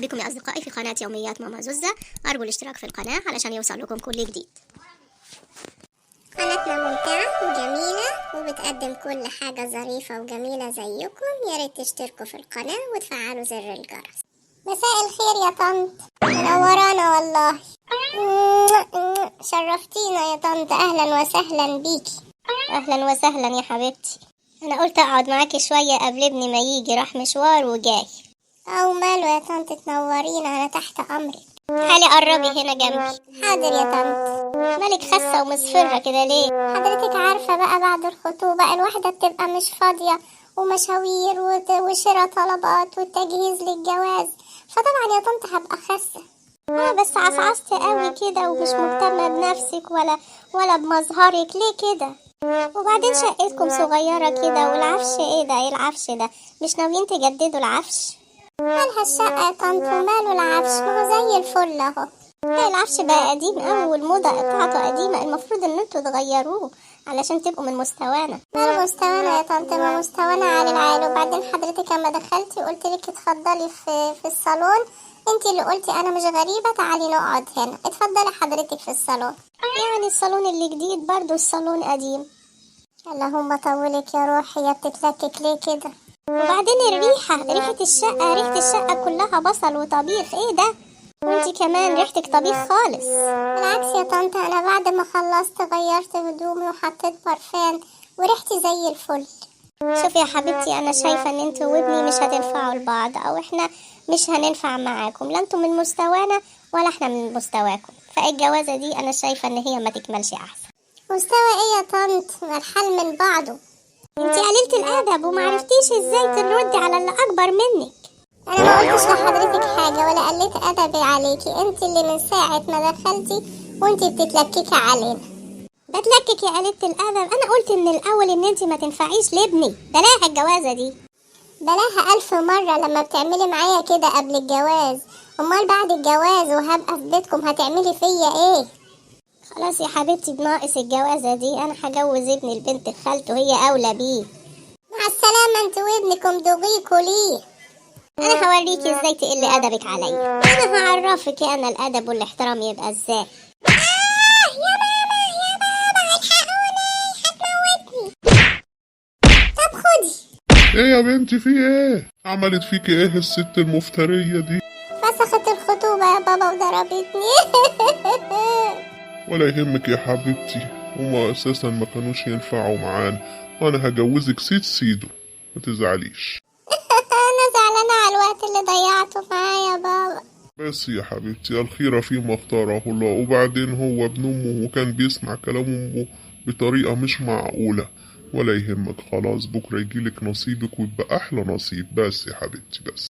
بكم يا أصدقائي في قناة يوميات ماما زوزة. أرجو الاشتراك في القناة علشان يوصل لكم كل جديد. قناتنا ممتعة وجميلة وبتقدم كل حاجة ظريفة وجميلة زيكم. يا ريت تشتركوا في القناة وتفعلوا زر الجرس. مساء الخير يا طنط، منورانا والله. شرفتينا يا طنط، أهلا وسهلا بيكي. أهلا وسهلا يا حبيبتي. أنا قلت أقعد معاكي شوية قبل ابني ما يجي، راح مشوار وجاي. أو ماله يا طنط، تنورينا، أنا تحت أمرك. تعالي قربي هنا جنبي. حاضر يا طنط. مالك خاسة ومصفرة كده ليه؟ حضرتك عارفة بقى بعد الخطوبة الواحدة بتبقى مش فاضية ومشاوير وشراء طلبات والتجهيز للجواز، فطبعا يا طنط هبقى خاسة. بس عصعصت قوي كده ومش مهتمة بنفسك ولا بمظهرك، ليه كده؟ وبعدين شقتكم صغيرة كده والعفش ايه ده؟ ايه العفش ده؟ مش ناويين تجددوا العفش؟ مالها الشقة يا طنط وماله العفش؟ ما هو زي الفل اهو. لا العفش بقى قديم قوي والموضة بتاعته قديمة، المفروض ان انتوا تغيروه علشان تبقوا من مستوانا. مال مستوانا يا طنط؟ ما مستوانا عالي العال. وبعدين حضرتك لما دخلتي قلت لك اتفضلي في الصالون، انتي اللي قلتي انا مش غريبة تعالي نقعد هنا. اتفضلي حضرتك في الصالون. يعني الصالون اللي جديد برضو الصالون قديم. اللهم طولك يا روحي، يا بتتلكك ليه كده؟ وبعدين الريحة، ريحة الشقة، ريحة الشقة كلها بصل وطبيخ، ايه ده؟ وانتي كمان ريحتك طبيخ خالص. بالعكس يا طنط، انا بعد ما خلصت غيرت هدومي وحطيت برفان وريحتي زي الفل. شوفي يا حبيبتي، انا شايفة ان انتوا وابني مش هتنفعوا لبعض، او احنا مش هننفع معاكم، لا انتوا من مستوانا ولا احنا من مستواكم، فالجوازة دي انا شايفة ان هي ما تكملش احسن. مستوى ايه يا طنط؟ ما الحال من بعضه. انتي قليلة الادب ومعرفتيش ازاي تردي على اللي اكبر منك. انا ما قلتش لحضرتك حاجة ولا قلت ادبي عليكي، انت اللي من ساعة ما دخلتي وانت بتتلككي علينا. بتلكك يا قليلة الادب؟ انا قلت من الاول ان انتي ما تنفعيش لابني، بلاها الجوازة دي. بلاها 1000 مرة لما بتعملي معايا كده قبل الجواز، امال بعد الجواز وهبقى في بيتكم هتعملي فيا ايه؟ خلاص يا حبيبتي، بناقص الجوازة دي، انا هجوز ابني لبنت خالته، هي اولى بيه. مع السلامة انتوا وابنكم دوغيكوا ليه. انا هوريكي ازاي تقلي ادبك عليا، انا هعرفك انا الادب والاحترام يبقى ازاي. يا ماما يا بابا الحقوني هتموتني. طب خدي. ايه يا بنتي في ايه؟ عملت فيكي ايه الست المفترية دي؟ فسخت الخطوبة يا بابا وضربتني. ولا يهمك يا حبيبتي، هما اساسا ما كانوش ينفعوا معانا، وانا هجوزك سيد سيدو، ما تزعليش. انا زعلانة على الوقت اللي ضيعته معايا يا بابا. بس يا حبيبتي الخيرة فيما اختاره الله، وبعدين هو ابن امه وكان بيسمع كلام امه بطريقة مش معقولة. ولا يهمك، خلاص بكرة يجيلك نصيبك ويبقى احلى نصيب. بس يا حبيبتي بس.